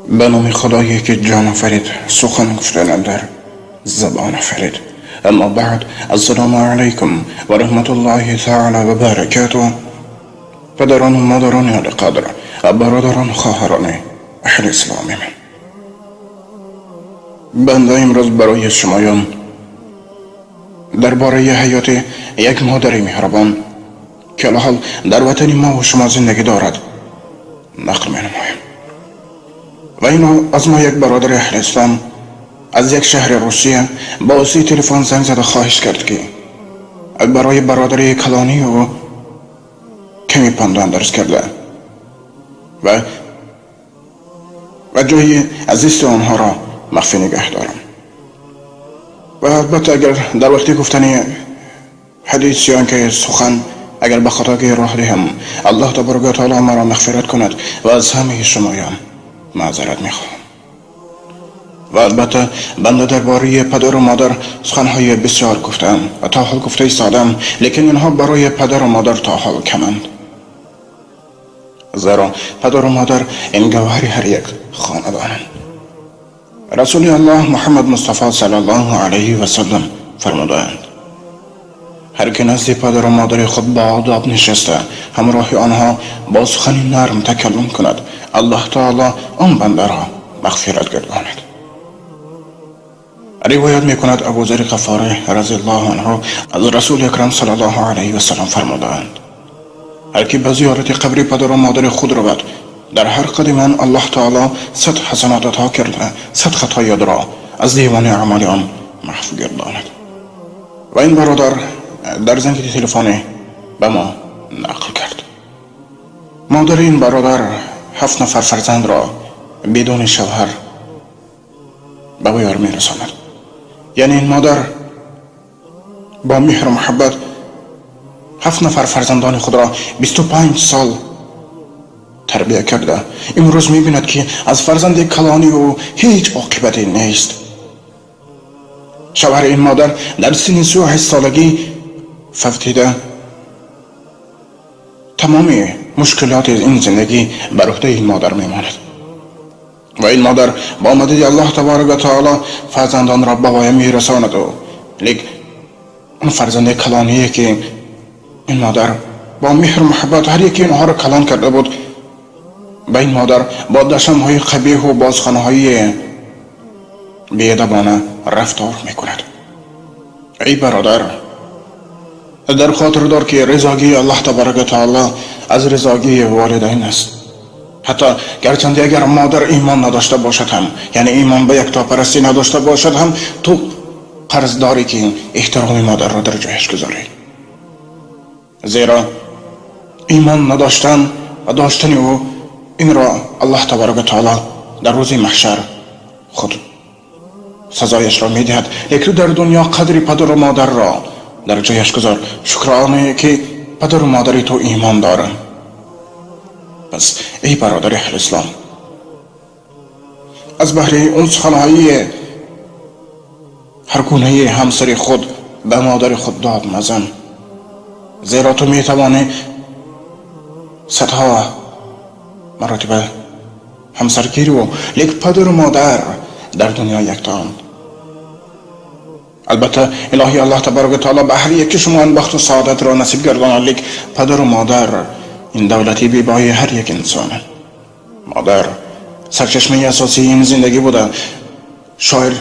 Ба номи Худое ки ҷон офарид, сухан гуфтанам дар забон офарид. Аммо баъд, ассалому алайкум ва раҳматуллоҳи таъоло ва баракотуҳ. Падарон ва модарони олиқадр, бародарон ва хоҳарони аҳли исломи ман, банда имрӯз барои шумоён дар бораи ҳаёти як модари меҳрубон, ки ҳол дар ватани мо ва шумо зиндагӣ дорад, нақл менамоям. Ва ино аз мо як бародари аҳли ислом аз як шаҳри Русия ба воситаи телефон занг зада хоҳиш кард, ки барои бародари калонии ӯ каме панду андарз карда ва ҷои азисти онҳоро махфӣ нигаҳ дорам. Ва албатта, агар дар вақти гуфтани ҳадис ё ин ки сухан агар ба хатогӣ роҳ диҳам, Аллоҳ таборака ва таоло маро мағфират кунад ва аз ҳамаи шумоён маъзарат мехоҳам. Ва албатта, банда дар бораи падару модар суханҳои бисёр гуфтаам ва то ҳол гуфта истодаам, лекин инҳо барои падару модар то ҳол каманд, зеро падару модар ин гавҳари ҳар як хонадонанд. Расули Аллоҳ Муҳаммад Мустафо саллаллоҳу алайҳи васаллам фармудаанд: ҳар ки назди падару модари худ бо одоб нишаста, ҳамроҳи онҳо бо сухани нарм такаллум кунад, Аллоҳ таоло он бандаро мағфират гардонад. Ривоят мекунад Абузари Ғаффорӣ разиаллоҳу анҳу, аз Расули Акрам саллаллоҳу алайҳи васаллам фармудаанд: ҳар ки ба зиёрати қабри падару модари худ равад, дар ҳар қадами он Аллоҳ таоло 100 ҳасанот ато карда, 100 хатоёдро аз девони аъмоли он маҳв гардонад. Ва ин бародар дар занги телефонӣ ба мо нақл кард: модари ин бародар ҳафт нафар фарзандро бидуни шавҳар ба воя мерасонад. Яъне ин модар бо меҳру муҳаббат ҳафт нафар фарзандони худро 25 сол тарбия карда, имрӯз мебинад, ки аз фарзанди калони ӯ ҳеҷ оқибате нест. Шавҳари ин модар дар синни 38 солагӣ фавтида. Тамоми мушкилоти ин зиндагӣ бар уҳдаи ин модар мемонад ва ин модар бо мадади Аллоҳ табарак ва таоло фарзандонро ба воя мерасонаду, лек он фарзанди калоние, ки ин модар бо меҳру муҳаббат ҳар яки инҳоро калон карда буд, ба ин модар бо дашномҳои қабеҳу бо суханҳои беадабона рафтор мекунад. Эй бародар, дар хотир дор, ки ризогии Аллоҳ табарак ва таоло аз ризогии волидайн аст. Ҳатто гарчанде агар модар имон надошта бошад ҳам, яъне имон ба яктопарастӣ надошта бошад ҳам, ту қарздорӣ, ки эҳтироми модарро дар ҷояш гузорӣ, зеро имон надоштан ва доштани ӯ, инро Аллоҳ табарак ва таоло дар рӯзи маҳшар худ сазояшро медиҳад. Лекин дар дунё қадри падару модарро дар ҷояш гузор. Шукроне, ки падару модари ту имон доранд. Пас, эй бародари аҳли ислом, аз баҳри он суханҳои ҳаргунаи ҳамсари худ ба модари худ дод мазан, зеро ту метавонӣ садҳо маротиба ҳамсаргиру, лек падару модар дар дунё яктоанд. Албатта, илоҳи Аллоҳ табарак ва таоло ба ҳар яки шумо ин бахту саодатро насиб гардонад, лек падару модар ин давлати бебаҳои ҳар як инсон. Модар сарчашмаи асосии ин зиндагӣ буда, шоир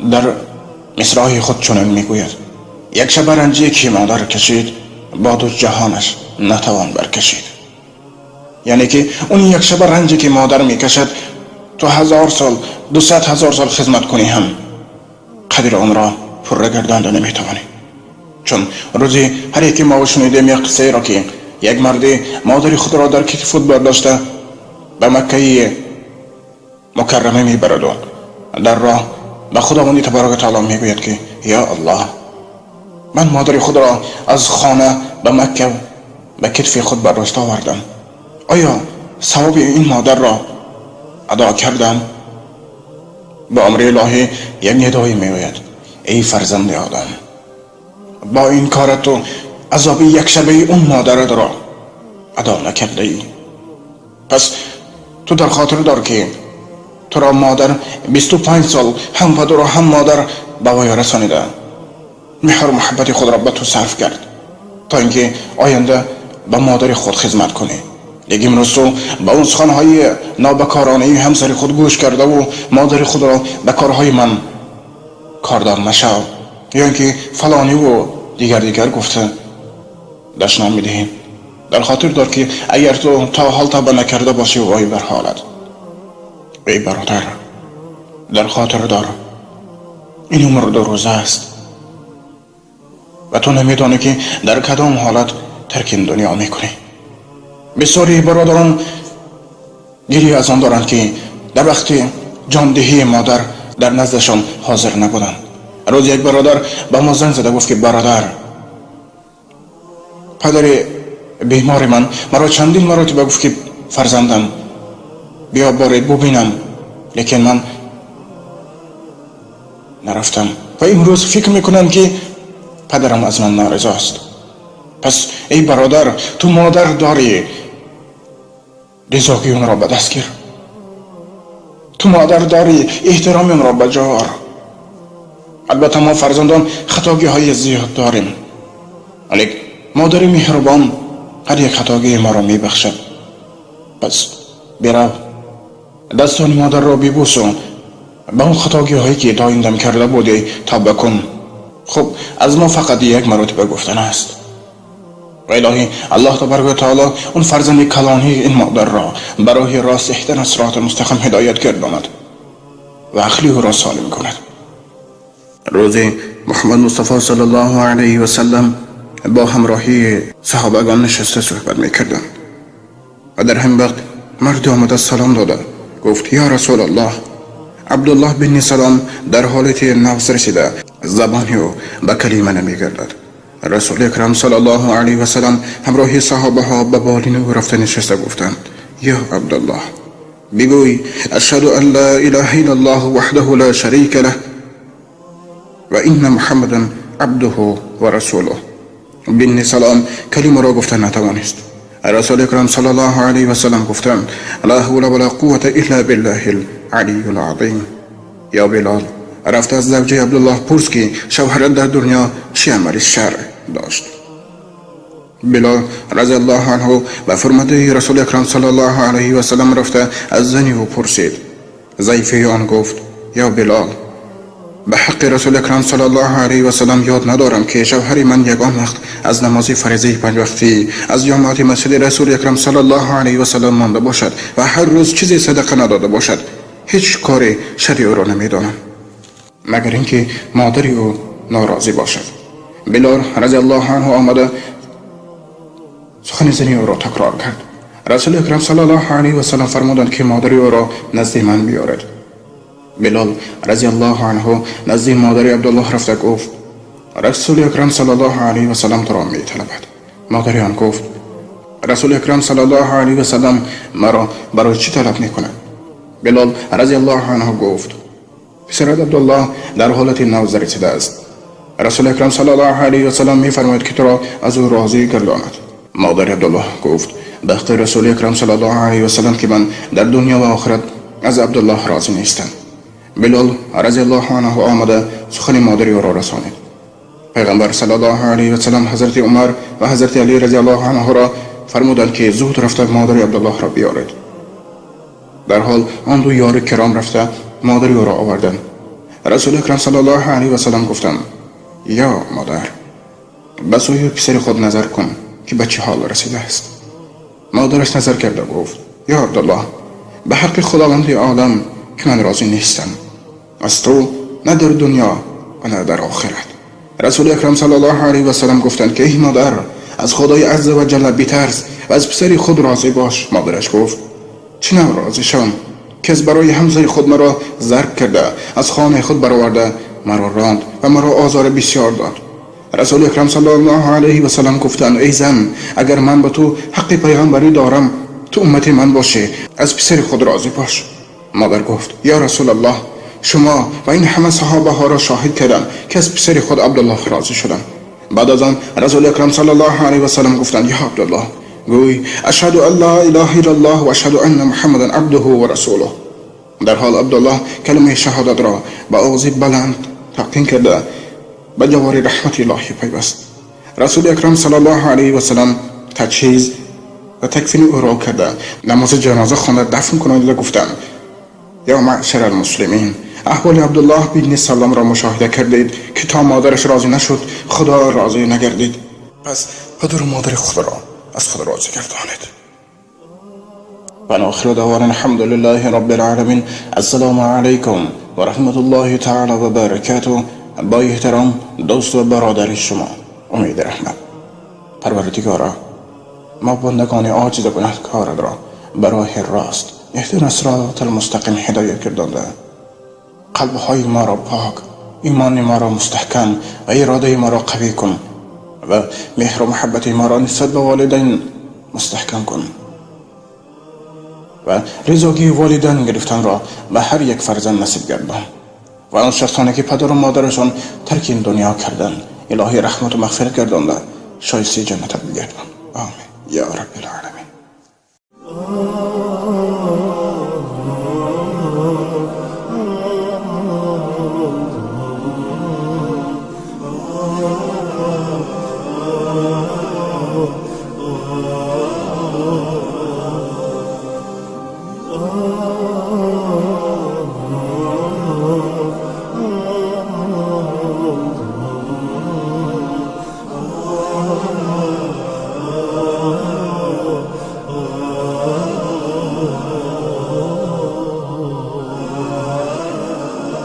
дар мисрои худ чунин мегӯяд: як шаба ранҷие ки модар кашид, бо ду ҷаҳонаш натавон баркашид. Яъне ки он як шаба ранҷе ки модар мекашад, ту 1000 сол, 200 000 сол хизмат кунӣ ҳам, қадри онро пурра гардонда наметавонӣ. Чун рӯзи ҳар яке мо шунидем як қиссаеро, ки як марде модари худро дар китфи худ бардошта ба Маккаи Мукаррама мебараду дар роҳ ба Худованди табарака таоло мегӯяд, ки ё Аллоҳ, ман модари худро аз хона ба Макка ба китфи худ бардошта овардам, оё савоби ин модарро адо кардам? Ба амри илоҳӣ як нидое меояд: эй фарзанди Одам, бо ин корат ту азоби якшабаи он модаратро адо накардаӣ. Пас ту дар хотир дор, ки туро модар 25 сол ҳам падару ҳам модар ба воя расонида, меҳру муҳаббати худро ба ту сарф кард, то ин ки оянда ба модари худ хизмат кунӣ. Лекин имрӯз ту ба он суханҳои нобакоронаи ҳамсари худ гӯш кардаву модари худро ба корҳои ман кордор машав, ё ин ки фалониву дигар дигар гуфта дашном медиҳӣ. Дар хотир дор, ки агар ту то ҳол тавба накарда бошӣ, вой бар ҳолат. Эй бародар, дар хотир дор, ин умр 2 рӯза аст ва ту намедонӣ, ки дар кадом ҳолат тарки ин дунё мекунӣ. Бисёри бародарон гиря аз он доранд, ки дар вақти ҷондиҳии модар дар наздашон ҳозир набуданд. Рӯз як бародар ба мо занг зада гуфт, ки бародар, падари бемори ман маро чандин маротиба гуфт, ки фарзандам, биё боред бубинам, лекин ман нарафтам ва имрӯз фикр мекунам, ки падарам аз ман норизост. Пас эй бародар, ту модар дорӣ, ризогии онро ба даст гир. Ту модар дорӣ, эҳтироми онро ба ҷо ор. Албатта, мо фарзандон хатогиҳои зиёд дорем, лекин модари меҳрубон ҳар як хатогии моро мебахшад. Пас бирав, дастони модарро бибӯсу ба он хатогиҳое, ки то ин дам карда будӣ, тавба кун. Хуб, аз мо фақат як маротиба гуфтан аст. Ва илоҳӣ, Аллоҳ табарака ва таоло он фарзанди калонии ин модарро ба роҳи рост, иҳдина сироти мустақим, ҳидоят гардонад ва ақли ӯро солим кунад. Рӯзе Муҳаммад Мустафо саллаллоҳу алайҳи васаллам бо ҳамроҳии саҳобагон нишаста суҳбат мекарданд ва дар ҳамин вақт марде омада салом дода гуфт: «Ё Расулаллоҳ, Абдуллоҳ бини Салом дар ҳолати навс расида, забони ӯ ба калима намегардад». Расули акрам саллаллоҳу алайҳи васаллам ҳамроҳи саҳобаҳо ба болини ӯ рафта нишаста гуфтанд: «Ё Абдуллоҳ, бигӯй: ашҳаду ан ла илаҳа иллаллоҳ ваҳдаҳу ла шарика лаҳ ва инна Муҳаммадан абдуҳу ва расулуҳ». Бинни Салом калимаро гуфта натавонист. Расули акрам саллаллоҳу алайҳи васаллам гуфтанд: «Ла ҳавла ва ла қуввата илла биллаҳил алийюл азим. Ё Билол, рафта аз завҷаи Абдуллоҳ пурс, ки шавҳарат дар дунё чӣ амали шар дошт». Билол разиаллоҳу анҳу ба фурмадаи Расули акрам саллаллоҳу алайҳи васаллам рафта аз зани ӯ пурсид. Заифаи он гуфт: «Ё Билол, ба ҳаққи Расули акрам саллаллоҳу алайҳи васаллам, ёд надорам, ки шавҳари ман ягон вақт аз намози фаризаи панҷвақтӣ, аз ҷамоати масҷиди Расули акрам саллаллоҳу алайҳи васаллам монда бошад ва ҳар рӯз чизе садақа надода бошад. Ҳеҷ кори шарри ӯро намедонам, магар ин ки модари ӯ норозӣ бошад». Билол разиаллоҳу анҳу омада сухани зани ӯро такрор кард. Расули акрам саллаллоҳу алайҳи васаллам фармуданд, ки модари ӯро назди ман биёред. Билол разиаллоҳу анҳу назди модари Абдуллоҳ рафта гуфт: «Расули акрам саллаллоҳу алайҳи васаллам туро металабад». Модари он гуфт: «Расули акрам саллаллоҳу алайҳи васаллам маро барои чӣ талаб мекунад?» Билол разиаллоҳу анҳу гуфт: «Писарат Абдуллоҳ дар ҳолати навз расидааст. Расули акрам саллаллоҳу алайҳи васаллам мефармояд, ки туро аз ӯ розӣ гардонад». Модари Абдуллоҳ гуфт: «Ба ҳаққи Расули акрам саллаллоҳу алайҳи васаллам, ки ман дар дунё ва охират аз Абдуллоҳ розӣ нестам». Билол разиаллоҳу анҳу омада сухани модари ӯро расонид. Пайғамбар саллаллоҳу алайҳи васаллам ҳазрати Умар ва ҳазрати Алӣ разиаллоҳу анҳуро фармуданд, ки зуд рафта модари Абдуллоҳро биёред. Дарҳол он ду ёри киром рафта модари ӯро оварданд. Расули акрам саллаллоҳу алайҳи васаллам гуфтанд: «Ё модар, ба сӯи писари худ назар кун, ки ба чӣ ҳол расидааст». Модараш назар карда гуфт: «Ё Абдуллоҳ, ба ҳаққи Худованди олам, ки ман розӣ нестам аз ту на дар дунё ва на дар охират». Расули акрам саллаллоҳу алайҳи васаллам гуфтанд, ки эй модар, аз Худои азза ва ҷалла битарс ва аз писари худ розӣ бош. Модараш гуфт: «Чӣ нав розӣ шавам, ки аз барои ҳамсари худ маро зарб карда, аз хонаи худ бароварда, маро ронд ва маро озори бисёр дод?» Расули акрам саллаллоҳу алайҳи васаллам гуфтанд: «Эй зан, агар ман ба ту ҳаққи пайғамбарӣ дорам, ту уммати ман бошӣ, аз писари худ розӣ бош». Модар гуфт: «Ё Расулаллоҳ, шумо ва ин ҳама саҳобаҳоро шоҳид кардам, ки аз писари худ Абдуллоҳ розӣ шудам». Баъд аз он Расули акрам саллаллоҳу алайҳи васаллам гуфтанд: «Ё Абдуллоҳ, гӯй: ашҳаду ан ла илаҳа иллаллоҳ ва ашҳаду анна Муҳаммадан абдуҳу ва расулуҳ». در حال عبدالله کلمه شهادت را با آواز بلند تلقین کرده به جوار رحمت الهی پیوست. رسول اکرم صلی الله علیه و سلم تجهیز و تکفین او را کرده نماز جنازه خوانده دفن کنانده گفتند: یا معشر المسلمین، احوال عبدالله بن سلام را مشاهده کردید که تا مادرش راضی نشد خدا راضی نگردید. پس پدر و مادر خود را از خود راضی گردانید. و آخر دعوانا الحمد لله رب العالمین. السلام علیکم و رحمت الله تعالی و برکاته. با احترام دوست و برادر شما امید رحمت. پروردگارا، ما بندگان عاجز و گناهکار را به راه راست اهدنا الصراط المستقیم هدایت گردانده قلبهای ما را پاک، ایمان ما را مستحکم و اراده ما را قوی کن و مهر و محبت ما را نسبت به والدین مستحکم کن و رضاگی والدین گرفتن را به هر یک فرزند نصیب گردان و آن شخصانی که پدر و مادرشان ترک این دنیا کردند الهی رحمت و مغفرت گردانده شایسته جنتت بگردان. آمین یا رب العالمین.